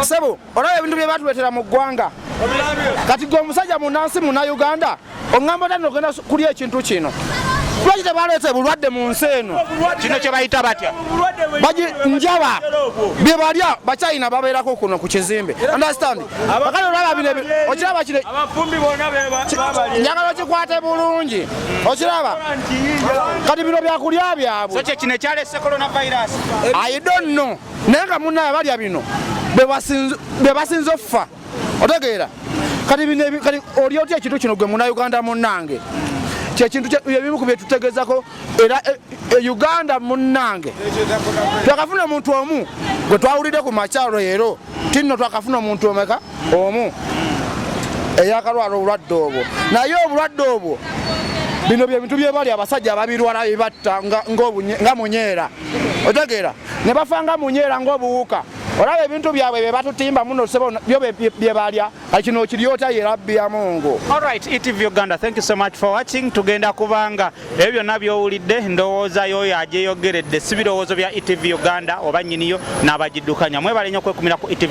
Sebo, olaba ebintu bye batuleetera mu ggwanga. Kati gwe omusajja munansi Munnayuganda, oŋŋamba otya nogenda kulya ekintu kino? Lwaki tebaleeta bulwadde mu nsi eno? Kino kye bayita batya? Bagi njaba bye balya. Bachina babeerako kuno ku kizimbe, understand? Kakati olaba bino okiraba kino? Abafumbi bonna babalya. Njagala okikwate bulungi, okiraba? Kati bino byakulya byabwe. So kye kino ekyalese coronavirus? I don't know, naye nga munaye balya bino bwe basinze okufa, otegeera? Kati bino kati oli otya ekintu kino gwe Munauganda munnange? Kyekintu ebimu ku byetutegezako era e Uganda munnange, twakafuna omuntu omu gwe twawulidde ku makyalo leero tinno, twakafuna omuntu omeka omu eyakalwala obulwadde obwo. Naye obulwadde obwo, bino byebintu byebali abasajja ababirwala bibatta nga munyeera, otegeera? Ne bafa nga munyeera, ng'obuwuka. Olaba ebintu byabwe bye batutimba muno, sebo, byo bye balya. Kati kino kiryota ye rabbi ya Mungu. Alright, ETV Uganda, thank you so much for watching. Tugenda kubanga ebyo byonna by'owulidde ndowooza y'oyo agyeyogeredde, si birowoozo bya ETV Uganda oba nnyiniyo n'abagiddukanya. Mwebale nnyo okwekumira ku ETV.